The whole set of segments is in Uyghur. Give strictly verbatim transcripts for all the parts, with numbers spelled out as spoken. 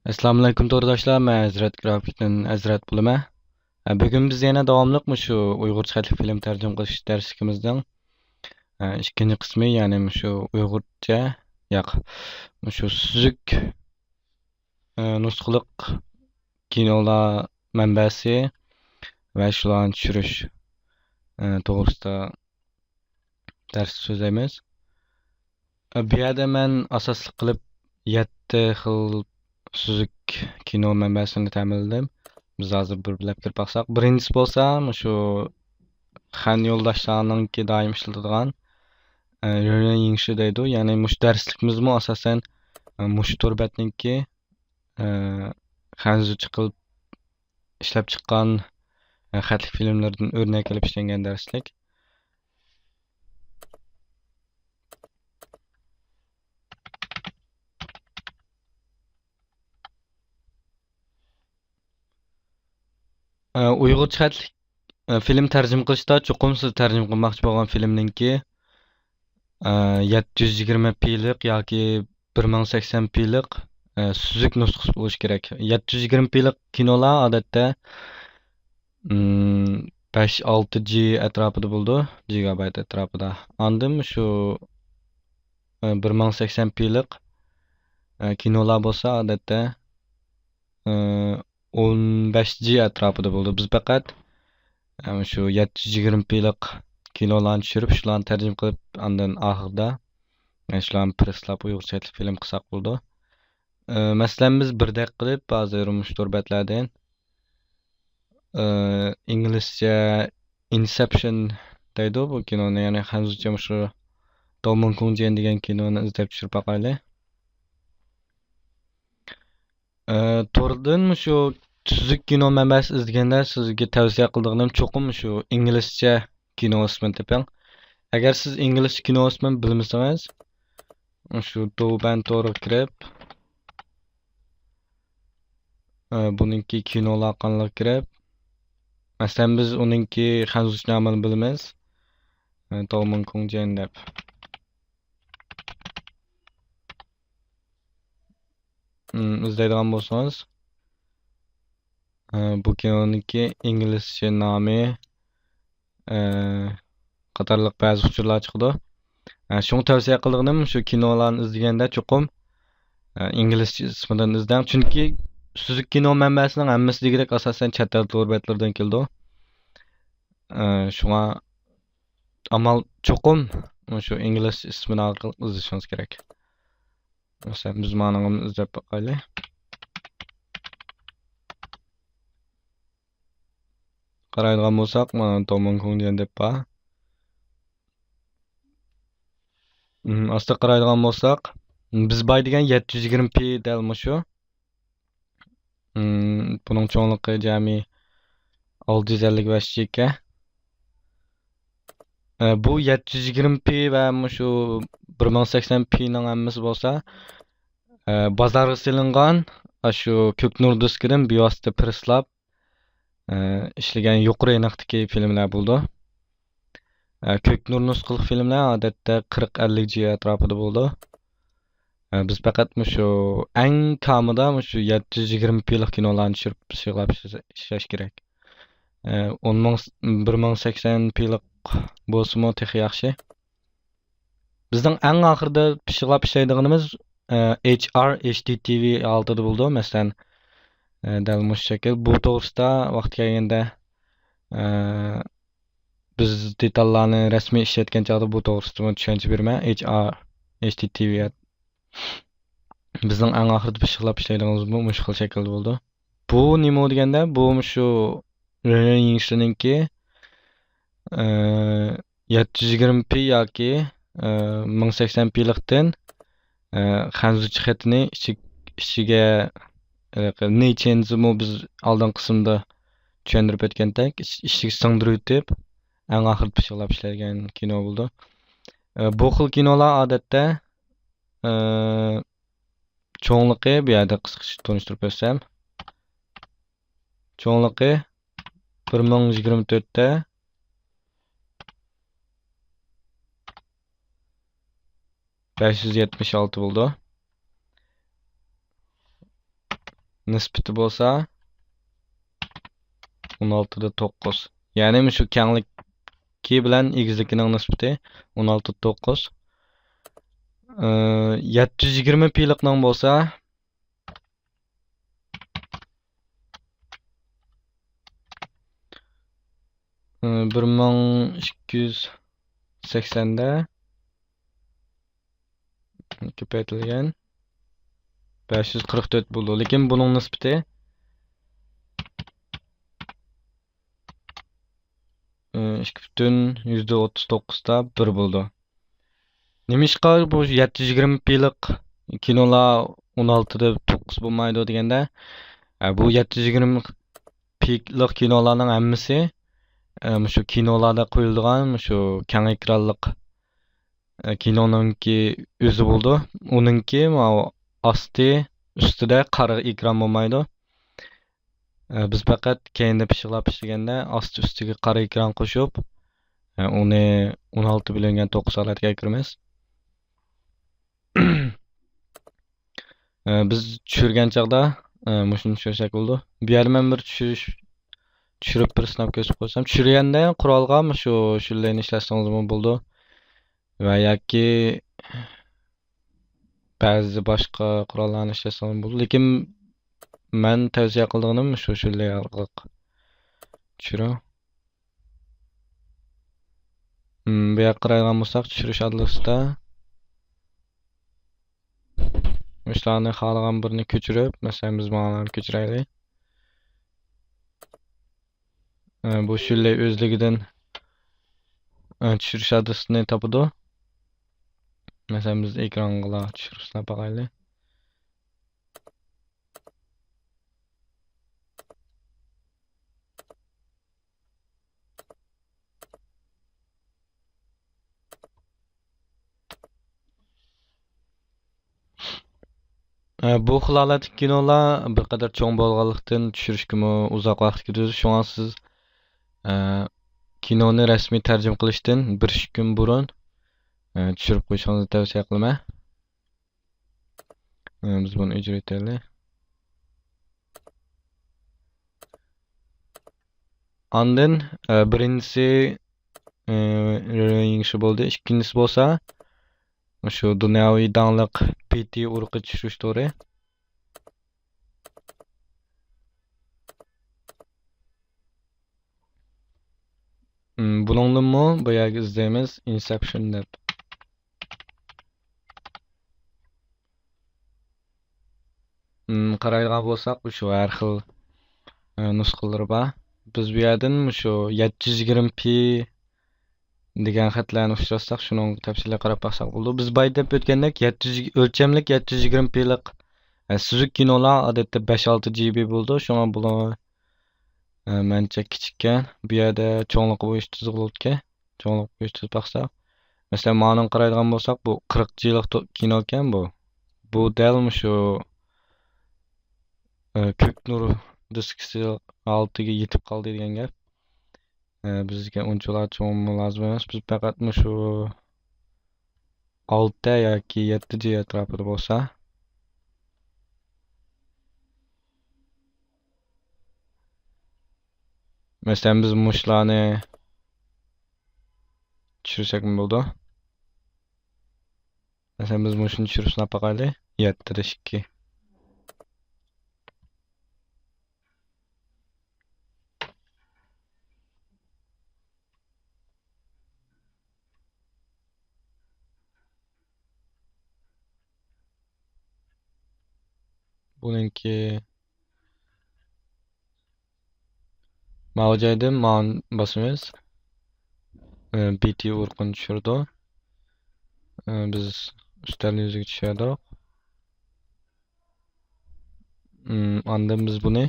ئەسسالامۇئەلەيكۇم تورداشلار، مەن ھەزرەت گرافىكتىن ھەزرەت بولىمەن. ئە، بۈگۈن بىز يەنە داۋاملىق مۇشۇ ئۇيغۇرچە خەتلىك فىلىم تەرجىمە قىلىش دەرسلىكىمىزنىڭ، ئە، ئىككىنچى قىسمى، يەنى مۇشۇ ئۇيغۇرچە، ياق، مۇشۇ سۈزۈك، ئە، نۇسخىلىق كىنولار مەنبەسى ۋە شۇلارنى چۈشۈرۈش، ئە، توغرىسىدا دەرس سۆزلەيمىز. بۇ يەردە مەن ئاساسلىق قىلىپ يەتتە خىل سۈزۈك كىنو مەنبەسىنى تەمىنلىدىم. بىز ھازىر بىر-بىرلەپ كىرىپ باقساق. بىرىنچىسى بولسا مۇشۇ خەن يولداشلارنىڭكى دائىم ئىشلىتىدىغان، ئە، رېنېن يىڭشى دەيدۇ. يەنى مۇشۇ دەرسلىكىمىزمۇ ئاساسەن، ئە، مۇشۇ تور بەتنىڭكى، ئە، خەنزۇچە قىلىپ ئىشلەپ چىققان، ئە، خەتلىك فىلىملىرىدىن ئۆرنەك ئېلىپ ئىشلەنگەن دەرسلىك. ئە، ئۇيغۇرچە خەتلىك، ئە، فىلىم تەرجىمە قىلىشتا چوقۇم سىز تەرجىمە قىلماقچى بولغان فىلىمنىڭكى، ئە، يەتتە يۈز يىگىرمە پىلىق ياكى بىر مىڭ سەكسەن پىلىق، ئە، سۈزۈك نۇسخىسى بولۇشى كېرەك. يەتتە يۈز يىگىرمە پىلىق كىنولار ئادەتتە، ئىم، بەش، ئالتە جى ئەتراپىدا بولىدۇ، جىگابايت ئەتراپىدا. ئاندىن شۇ، ئە، بىر مىڭ سەكسەن پىلىق، ئە، كىنولار بولسا ئادەتتە، ئە، ئون بەش جى ئەتراپىدا بولىدۇ. بىز پەقەت، ئە، شۇ يەتتە يۈز يىگىرمە پىلىق كىنولارنى چۈشۈرۈپ، شۇلارنى تەرجىمە قىلىپ، ئاندىن ئاخىرىدا، ئە، شۇلارنى پرېسلاپ ئۇيغۇرچە فىلىم قىلساق بولىدۇ. ئە، مەسىلەن، بىز بىر دەقىقە قىلىپ، ھازىر مۇشۇ تور بەتلەردىن، ئە، ئىنگلىزچە ئىنسېپشن دەيدۇ بۇ كىنونى، يەنى خەنزۇچە مۇشۇ داۋمىنكۇڭجيەن دېگەن كىنونى ئىزدەپ چۈشۈرۈپ باقايلى. ئە، توردىن مۇشۇ سۈزۈك كىنو مەنبەسى ئىزدىگەندە سىزگە تەۋسىيە قىلىدىغىنىم چوقۇم مۇشۇ ئىنگلىزچە كىنو ئىسمىنى تېپىڭ. ئەگەر سىز ئىنگلىزچە كىنو ئىسمىنى بىلمىسىڭىز، مۇشۇ دوبەن تورىغا كىرىپ، ئە، بۇنىڭكى كىنولار قانىلىغا كىرىپ، مەسىلەن، بىز ئۇنىڭكى خەنزۇچە نامىنى بىلىمىز. ئە، داۋمىنكۇڭجيەن دەپ. ئىم، ئىزدەيدىغان بولسىڭىز، ئە، بۇ كىنونىڭكى ئىنگلىزچە نامى، ئە، قاتارلىق بەزى ئۇچۇرلار چىقىدۇ. ئە، شۇڭا تەۋسىيە قىلىدىغىنىم، شۇ كىنولارنى ئىزدىگەندە چوقۇم، ئە، ئىنگلىزچە ئىسمىدىن ئىزدەڭ. چۈنكى سۈزۈك كىنو مەنبەسىنىڭ ھەممىسى دېگۈدەك ئاساسەن چەت ئەل تور بەتلىرىدىن كېلىدۇ. ئە، شۇڭا ئامال چوقۇم مۇشۇ ئىنگلىز ئىسمىنى ئارقىلىق ئىزدىشىڭىز كېرەك. مەسىلەن، بىز مانىڭىمۇ ئىزدەپ باقايلى. قارايدىغان بولساق، مانا، داۋمىنكۇڭجيەن دەپ بار. ئىم، ئاستا قارايدىغان بولساق، بىز باي دېگەن يەتتە يۈز يىگىرمە پى دەل مۇشۇ. ئىم، بۇنىڭ چوڭلۇقى جەمئىي ئالتە يۈز ئەللىك بەش جى ئىكەن. ئە، بۇ يەتتە يۈز يىگىرمە پى ۋە مۇشۇ بىر مىڭ سەكسەن پىنىڭ ھەممىسى بولسا، ئە، بازارغا سېلىنغان، ئاشۇ كۆك نۇر دىسكىدىن بىۋاسىتە پىرسلاپ، ئە، ئىشلىگەن يۇقىرى ئېنىقتىكى فىلىملەر بولىدۇ. ئە، كۆك نۇر نۇسخىلىق فىلىملەر ئادەتتە قىرىق ئەللىك جى ئەتراپىدا بولىدۇ. ئە، بىز پەقەت مۇشۇ ئەڭ كامىدا مۇشۇ يەتتە يۈز يىگىرمە پىلىق كىنولارنى چۈشۈرۈپ، يىغلاپ ئىشلە-، ئىشلەش كېرەك. ئە، ئون مىڭ، بىر مىڭ سەكسەن پىلىق بولسىمۇ تېخى ياخشى. بىزنىڭ ئەڭ ئاخىرىدا پىششىقلاپ ئىشلەيدىغىنىمىز، ئە، ھېچ ئار، ھېچ دى تى ۋى ھالىتىدە بولىدۇ. مەسىلەن، ئە، دەل مۇشۇ شەكىل. بۇ توغرىسىدا ۋاقتى كەلگەندە، ئە، بىز دېتاللارنى رەسمىي ئىشلەتكەن چاغدا بۇ توغرىسىدىمۇ چۈشەنچە بېرىمەن. ھېچ ئار، ھېچ دى تى ۋى. بىزنىڭ ئەڭ ئاخىرىدا پىششىقلاپ ئىشلەيدىغىنىمىزمۇ مۇشۇ خىل شەكىلدە بولىدۇ. بۇ نېمە دېگەندە، بۇ مۇشۇ رېنېن يىڭشىنىڭكى، ئە، يەتتە يۈز يىگىرمە پى ياكى، ئە، مىڭ سەكسەن پىلىقتىن، ئە، خەنزۇچە خېتىنى ئىچىگ-، ئىچىگە، ئە، نېيچېنزىمۇ بىز ئالدىنقى قىسىمدا چۈشەندۈرۈپ ئۆتكەندەك، ئىچ-، ئىچىگە سىڭدۈرۈۋېتىپ، ئەڭ ئاخىرىدا پىششىقلاپ ئىشلەيدىغان كىنو بولىدۇ. ئە، بۇ خىل كىنولار ئادەتتە، ئە، چوڭلۇقى، بۇ يەردە قىسقىچە تونۇشتۇرۇپ ئۆتسەم، چوڭلۇقى بىر مىڭ يىگىرمە تۆتتە بەش يۈز يەتمىش ئالتە بولىدۇ. نىسبىتى بولسا ئون ئالتىدا توققۇز. يەنى مۇشۇ كەڭلىكى بىلەن ئېگىزلىكىنىڭ نىسبىتى ئون ئالتىدا توققۇز. ئى، يەتتە يۈز يىگىرمە پىلىقنىڭ بولسا، ئى، بىر مىڭ ئىككى يۈز سەكسەندە كۆپەيتىلگەن بەش يۈز قىرىق تۆت بولىدۇ. لېكىن بۇنىڭ نىسبىتى، ئى، ئىككى پۈتۈن يۈزدە ئوتتۇز توققۇزدا بىر بولىدۇ. نېمىشقا بۇ يەتتە يۈز يىگىرمە پىلىق كىنولار ئون ئالتىدا توققۇز بولمايدۇ دېگەندە، ئە، بۇ يەتتە يۈز يىگىرمە پىلىق كىنولارنىڭ ھەممىسى، ئە، مۇشۇ كىنولاردا قويۇلىدىغان مۇشۇ كەڭ ئېكرانلىق، ئە، كىنونىڭكى ئۆزى بولىدۇ. ئۇنىڭكى ماۋۇ ئاستى، ئۈستىدە قارا ئېكران بولمايدۇ. ئە، بىز پەقەت كەينىدە پىششىقلاپ ئىشلىگەندە ئاستى ئۈستىگە قارا ئېكران قوشۇپ، ئە، ئۇنى ئون ئالتە بۆلۈنگەن توققۇز ھالەتكە كىرىمىز. ئە، بىز چۈشۈرگەن چاغدا، ئە، مۇشۇنى چۈشۈرسەك بولىدۇ. بۇ يەردە مەن بىر چۈشۈرۈش، چۈشۈرۈپ بىر سىناپ كۆرسىتىپ قويسام، چۈشۈرگەندە قورالغا مۇشۇ شۈللەينى ئىشلەتسىڭىزمۇ بولىدۇ. ۋە ياكى بەزى باشقا قوراللارنى ئىشلەتسىڭىز بولىدۇ. لېكىن مەن تەۋسىيە قىلىدىغىنىم شۇ شۈللەي ئارقىلىق چۈشۈرۈڭ. مم، بۇ يەرگە قارايدىغان بولساق، چۈشۈرۈش ئادرېسىدا مۇشۇلارنى خالىغان بىرىنى كۆچۈرۈپ، مەسىلەن، بىز ماڭىلارنى كۆچۈرەيلى. ئە، بۇ شۈللەي ئۆزلۈكىدىن، ئە، چۈشۈرۈش ئادرېسىنى تاپىدۇ. مەسىلەن، بىز ئېكرانغىلا چۈشۈرۈپ سىناپ باقايلى. ئە، بۇ خىل ھالەتتىكى كىنولار بىر قەدەر چوڭ بولغانلىقتىن، چۈشۈرۈشكىمۇ ئۇزاق ۋاقىت كېتىدۇ. شۇڭا سىز، ئە، كىنونى رەسمىي تەرجىمە قىلىشتىن بىر ئىككى كۈن بۇرۇن، ئە، چۈشۈرۈپ قويۇشىڭىزنى تەۋسىيە قىلىمەن. ئە، بىز بۇنى ئۆچۈرۈۋېتەيلى. ئاندىن، ئە، بىرىنچىسى، ئە، رېيىڭشى بولدى. ئىككىنچىسى بولسا، مۇشۇ دۇنياۋى داڭلىق بى تى ئۇرۇقى چۈشۈرۈش تورى. مم، بۇنىڭدىنمۇ بۇ يەرگە ئىزدەيمىز، ئىنسېپشن دەپ. مم، قارايدىغان بولساق، شۇ ھەر خىل، ئە، نۇسخىلىرى بار. بىز بۇ يەردىن شۇ يەتتە يۈز يىگىرمە پى دېگەن خەتلەرنى ئۇچراتساق، شۇنىڭغا تەپسىلىي قاراپ باقساق بولىدۇ. بىز بايا دەپ ئۆتكەندەك، يەتتە يۈز ئۆلچەملىك يەتتە يۈز يىگىرمە پىلىق، ئە، سۈزۈك كىنولار ئادەتتە بەش ئالتە جى بى بولىدۇ. شۇڭا بۇلار، ئە، مەنچە كىچىككەن. بۇ يەردە چوڭلۇقى بويىچە تۈزۈلگەنكەن. چوڭلۇق بويىچە تۈزۈپ باقساق. مەسىلەن، مانىڭغا قارايدىغان بولساق، بۇ قىرىق جىلىق تو-، كىنوكەن بۇ. بۇ دەل مۇشۇ، ئە، كۆك نۇر دىسكىسى ھالىتىگە يېتىپ قالدى دېگەن گەپ. ئە، بىزگە ئۇنچىۋالا چوڭمۇ لازىم ئەمەس. بىز پەقەت مۇشۇ ئالتە ياكى يەتتە جى ئەتراپىدا بولسا. مەسىلەن، بىز مۇشۇلارنى چۈشۈرسەكمۇ بولىدۇ. مەسىلەن، بىز مۇشۇنى چۈشۈرۈپ سىناپ باقايلى. يەتتىدە ئىككى. بۇنىڭكى ماۋۇ جايدىن ماۋۇنى باسىمىز. ئى، بى تى ئۇرۇقىنى چۈشۈرىدۇ. ئى، بىز ئۈستەلنىڭ يۈزىگە چۈشۈردۇق. ئىم، ئاندىن بىز بۇنى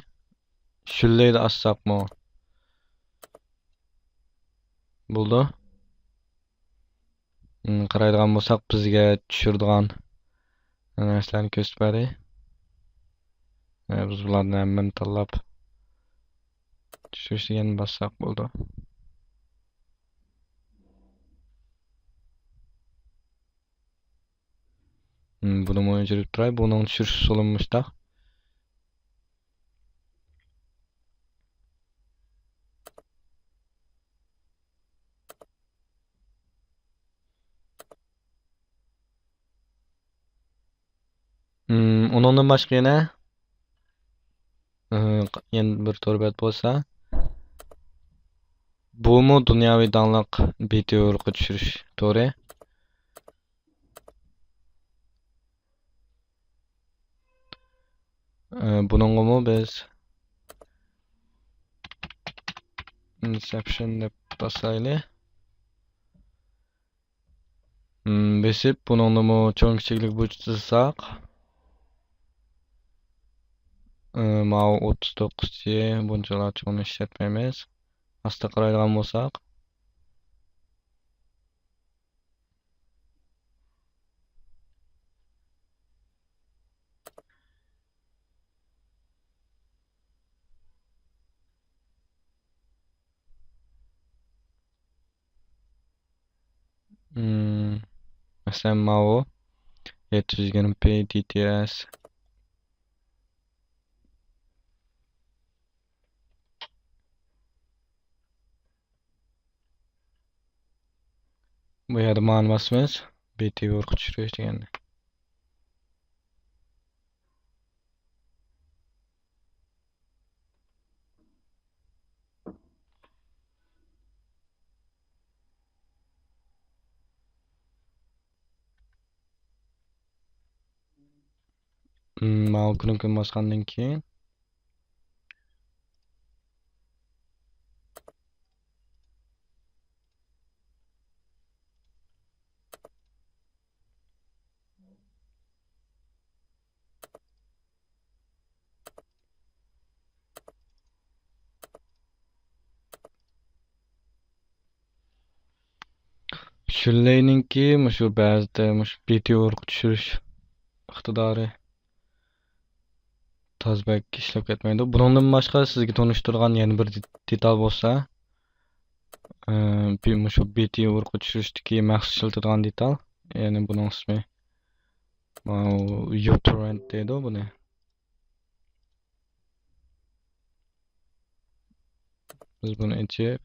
شۈللەيدە ئاچساقمۇ بولىدۇ. ئىم، قارايدىغان بولساق، بىزگە چۈشۈرىدىغان نەرسىلەرنى كۆرسىتىپ بەردى. ئە، بىز بۇلاردىن ھەممىنى تاللاپ چۈشۈرۈش دېگەننى باسساق بولىدۇ. مم، بۇنىمۇ ئۆچۈرۈپ تۇراي. بۇنىڭ چۈشۈرۈش ئۇسۇلىمۇ مۇشۇنداق. بۇنىڭدىن باشقا يەنە، ئى، يەنە بىر تور بەت بولسا، بۇمۇ دۇنياۋى داڭلىق بىتى ھورۇقى چۈشۈرۈش تورى. ئى، بۇنىڭغىمۇ بىز ئىنسېپشن دەپ باسايلى. مم، بېسىپ، بۇنىڭدىمۇ چوڭ كىچىكلىك بويىچە تىزساق، ئى، ماۋۇ ئوتتۇز توققۇزچى، بۇنچىلا چوڭنى ئىشلەتمەيمىز. ئاستا قارايدىغان بولساق، مم، مەسىلەن، ماۋۇ يەتتە يۈز يىگىرمە پى دى تى ئېس. بۇ يەردە مانى باسىمىز. بىتى ھورۇقى چۈشۈرۈش دېگەننى. مم، ماۋۇ كنوپكىنى باسقاندىن كېيىن، شۈنلەينىڭكى مۇشۇ بەزىدە مۇشۇ بىتى ھورۇقى چۈشۈرۈش ئىقتىدارى تاز بەك ئىشلەپ كەتمەيدۇ. بۇنىڭدىن باشقا سىزگە تونۇشتۇرغان يەنە بىر دې-، دېتال بولسا، ئى، بى-، مۇشۇ بىتى ھورۇقى چۈشۈرۈشتىكى مەخسۇس ئىشلىتىدىغان دېتال. يەنى بۇنىڭ ئىسمى، ماۋۇ، يۇتوررېنت دەيدۇ بۇنى. بىز بۇنى ئېچىپ،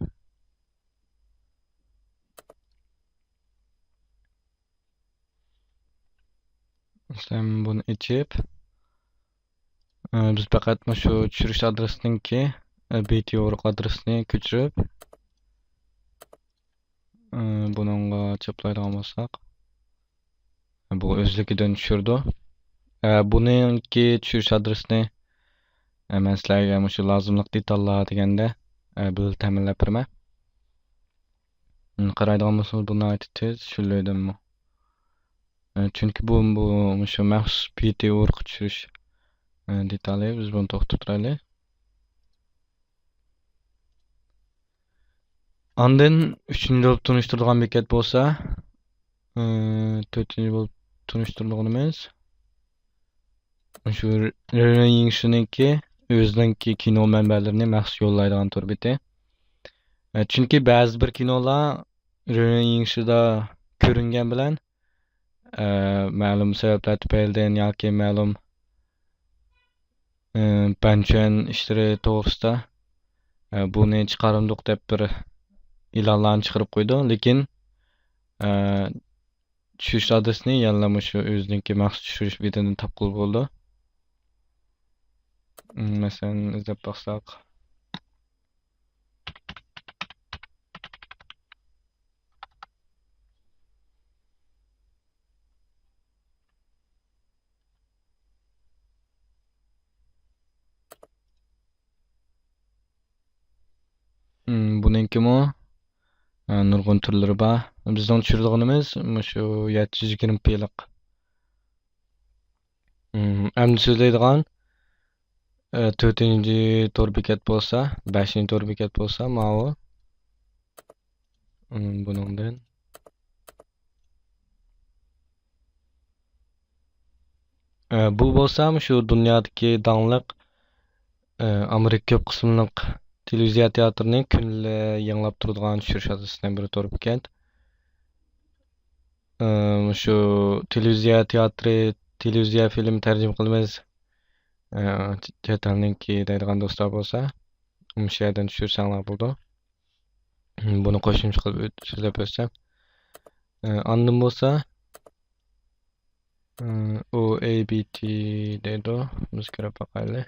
مەسىلەن، بۇنى ئېچىپ، ئى، بىز پەقەت مۇشۇ چۈشۈرۈش ئادرېسىنىڭكى، ئى، بىتى ھورۇق ئادرېسىنى كۆچۈرۈپ، ئى، بۇنىڭغا چاپلايدىغان بولساق، بۇ ئۆزلۈكىدىن چۈشۈرىدۇ. ئى، بۇنىڭكى چۈشۈرۈش ئادرېسىنى، ئى، مەن سىلەرگە مۇشۇ لازىملىق دېتاللار دېگەندە، ئى، بىللە تەمىنلەپ بېرىمەن. ئى، قارايدىغان بولسىڭىز، بۇ ناھايىتى تېز شۈنلەيدىمۇ. ئى، چۈنكى بۇ، بۇ مۇشۇ مەخسۇس بىتى ھورۇقى چۈشۈرۈش، ئى، دېتالى. بىز بۇنى توختىتىپ تۇرايلى. ئاندىن ئۈچىنچى بولۇپ تونۇشتۇرىدىغان بېكەت بولسا، ئى، تۆتىنچى بولۇپ تونۇشتۇرىدىغىنىمىز شۇ رېنيىڭشىنىڭكى ئۆزىنىڭكى كىنو مەنبەلىرىنى مەخسۇس يوللايدىغان تور بېتى. ئى، چۈنكى بەزى بىر كىنولار رېنيىڭشىدا كۆرۈنگەن بىلەن، ئە، مەلۇم سەۋەبلەر تۈپەيلىدىن ياكى مەلۇم، ئە، بەنچۈەن ئىشلىرى توغرىسىدا، ئە، بۇنى چىقارمىدۇق دەپ بىر ئېلانلارنى چىقىرىپ قويىدۇ. لېكىن، ئە، چۈشۈرۈش ئادرېسىنى يەنىلا مۇشۇ ئۆزىنىڭكى مەخسۇس چۈشۈرۈش بېتىدىن تاپقىلى بولىدۇ. مەسىلەن، ئىزدەپ باقساق. مم، بۇنىڭكىمۇ، ئە، نۇرغۇن تۈرلىرى بار. بىزنىڭ چۈشۈرىدىغىنىمىز مۇشۇ يەتتە يۈز يىگىرمە پىلىق. مم، ئەمدى سۆزلەيدىغان، ئە، تۆتىنچى تور بېكەت بولسا، بەشىنچى تور بېكەت بولسا ماۋۇ. مم، بۇنىڭدىن. ئە، بۇ بولسا مۇشۇ دۇنيادىكى داڭلىق، ئە، ئامېرىكا كۆپ قىسىملىق تېلېۋىزىيە تىياتىرىنى كۈندە يېڭىلاپ تۇرىدىغان چۈشۈرۈش ئادرېسىنىڭ بىرى تور بېكەت. ئە، مۇشۇ تېلېۋىزىيە تىياتىرى، تېلېۋىزىيە فىلىمى تەرجىمە قىلىمىز، ئە، چەت ئەلنىڭكى دەيدىغان دوستلار بولسا، مۇشۇ يەردىن چۈشۈرسەڭلار بولىدۇ. بۇنى قوشۇمچە قىلىپ ئۆت-، سۆزلەپ ئۆتسەم. ئە، ئاندىن بولسا، ئۇ ئەي بى تى دەيدۇ. بىز كىرىپ باقايلى.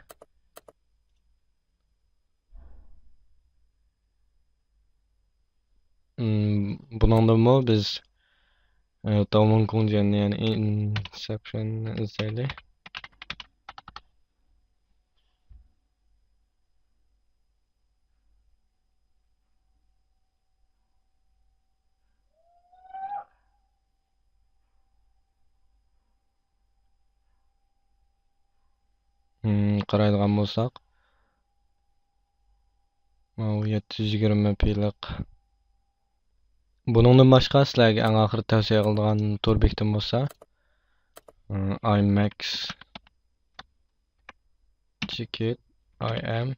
بۇنىڭدىمۇ بىز داۋمىن كۇڭجيەننى، يەنى ئىنسېپشننى ئىزدەيلى. قارايدىغان بولساق، ماۋۇ يەتتە يۈز يىگىرمە پىلىق. بۇنىڭدىن باشقا سىلەرگە ئەڭ ئاخىرى تەۋسىيە قىلىدىغان تور بېكىتىم بولسا، ئايمەكس چېكىت ئاي ئەم.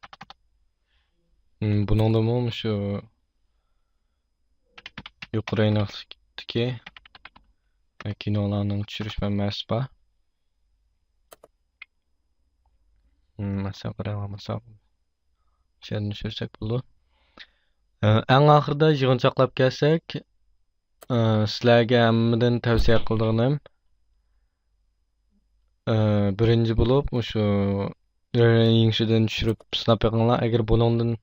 بۇنىڭدىمۇ مۇشۇ يۇقىرى ئېنىقلىقتىكى كىنولارنىڭ چۈشۈرۈش مەنبەسى بار. مەسىلەن، قاراۋالمىساق، شۇ يەردىن چۈشۈرسەك بولىدۇ. ئەڭ ئاخىرىدا يىغىنچاقلاپ كەلسەك، سىلەرگە ھەممىدىن تەۋسىيە قىلىدىغىنىم، بىرىنچى بولۇپ مۇشۇ يىڭشىدىن چۈشۈرۈپ سىناپ بېقىڭلار. ئەگەر بۇنىڭدىن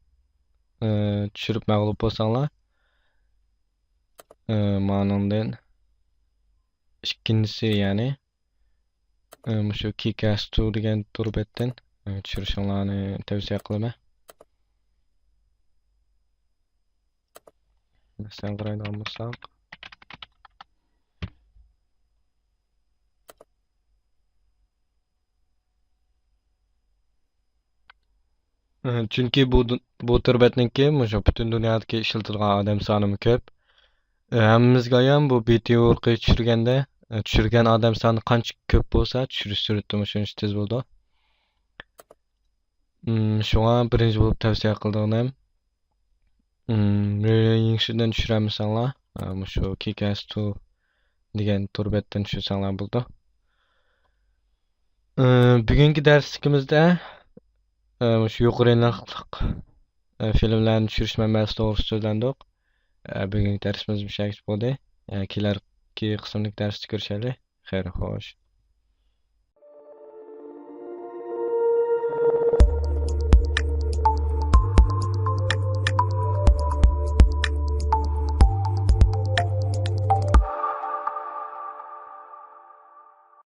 چۈشۈرۈپ مەغلۇپ بولساڭلار، مانىڭدىن ئىككىنچىسى، يەنى مۇشۇ كىكەس تۇ دېگەن تور بەتتىن چۈشۈرۈشۈڭلارنى تەۋسىيە قىلىمەن. مەسىلەن، قارايدىغان بولساق، چۈنكى بۇ، بۇ تور بەتنىڭكى مۇشۇ پۈتۈن دۇنيادىكى ئىشلىتىدىغان ئادەم سانىمۇ كۆپ. ھەممىمىزگە ئايان، بۇ بىتىيۇ ئۇرۇقى چۈشۈرگەندە، چۈشۈرگەن ئادەم سانى قانچە كۆپ بولسا، چۈشۈرۈش سۈرئىتىمۇ شۇنچە تېز بولىدۇ. شۇڭا بىرىنچى بولۇپ تەۋسىيە قىلىدىغىنىم، يىڭشىدىن چۈشۈرەلمىسەڭلار، مۇشۇ كىكەس تۇ دېگەن تور بەتتىن چۈشۈرسەڭلار بولىدۇ. بۈگۈنكى دەرسلىكىمىزدە مۇشۇ يۇقىرى ئېنىقلىق فىلىملەرنى چۈشۈرۈش مەنبەسى توغرىسىدا سۆزلەندۇق. بۈگۈنكى دەرسىمىز مۇشۇ يەرگىچە بولدى. كېلەركى قىسىملىق دەرستە كۆرۈشەيلى. خەير خوش.